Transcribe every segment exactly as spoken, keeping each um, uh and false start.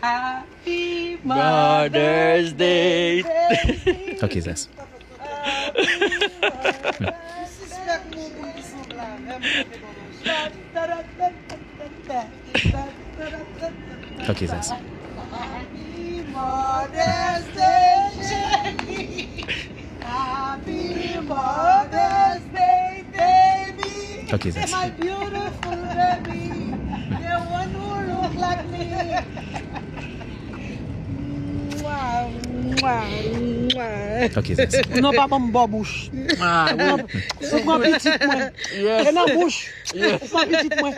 Happy Mother's Day. Ok, zès. Sispèk moun ki sanble avè m, mete nan yon shot. Ok, zès. Happy Mother's Day, Jenny. Happy Mother's Day, baby. Ok, zès. My beautiful baby. The one who look like me. Mwa, mwa, mwa. Ok, zès. Non, pa ban m bò bouch. Ou pran pitit mwen. E nan bouch. Ou pran pitit mwen.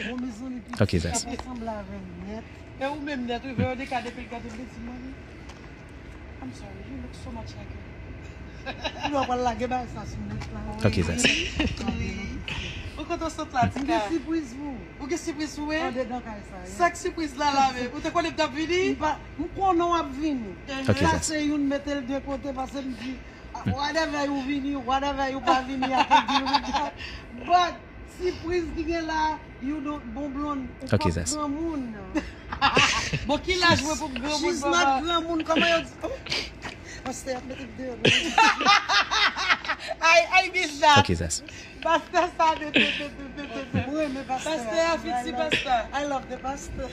Bon, mezanmi, pitit sa sanble avè m nèt. E ou menm nèt, wi, Veronica, depi l gade m, li di, "Mami, I'm sorry, you look so much like her." Ou wè, pral lage bagay sa sou nèt la. Ok, zès. Ou kontan sot la, ti kay. M gen sipriz pou ou. Ou gen sipriz pou mwen? Andedan kay sa, yeah. Sa k sipriz la, la, men? Ou te konnen m t ap vini? M pa, m konnen w ap vini. Ok, zès. Sa se youn, mete l de kote, paske m di, "Ah, whatever you vini, whatever you pa vini, I can deal with that." But sipriz ki gen la, you don't, bon, Blonde, ou pap granmoun. Bon, ki laj mwen pou m granmoun, papa? She's not granmoun, kòman yo di? Oh, pastè ap mete m deyò. I, I miss that. Ok, zès. Pastè sa, de, de, de. Mwen renmen pastè. Pastè a, fiti pastè. I love the pastor.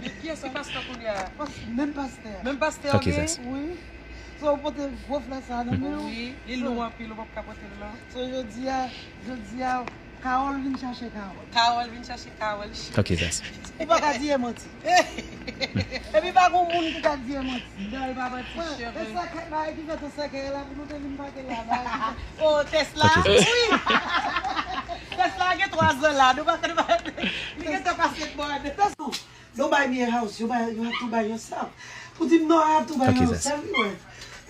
Men kiyès ki pastè kounye a? Menm pastè. Menm pastè, ok, zès. Wi. So, ou pote gwo flè sa nan men w? Wi, li lou anpil, ou p ap ka pote l non. So, jodi a, jodi a, Carole vin chache Carole. Carole vin chache Carole. Ok, zès. Ou pa ka di e manti. Epi pa gon moun ki ka di e manti. Non, e pa manti, cheri. E sa kay bagay ki fè ton sèkèy la pou nou te vin pake la, bagay ki fè. Oh, Tesla? Ok, zès. Wi. Tesla gen twa zan la, nou pa, nou pa, li gentan pase bò. Don't buy me a house. You buy, you have to buy yourself. Pou di m, "No, I have to buy a house everywhere.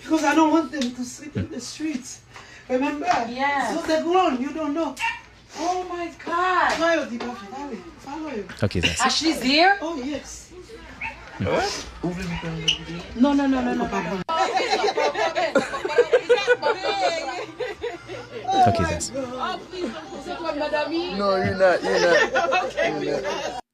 Because I don't want them to sleep in the streets." Remember? Yeah. So they grown, you don't know. Oh my God. Sa yo di pa fè, ale, follow yo. Ok, zès. Ashley's here? Oh, yes. Ou vle m fè yon videyo? No, no, no, no, no, no, no. Ok, zès. Oh, please, don't say what, madame. No, you're not, you're not. You're not.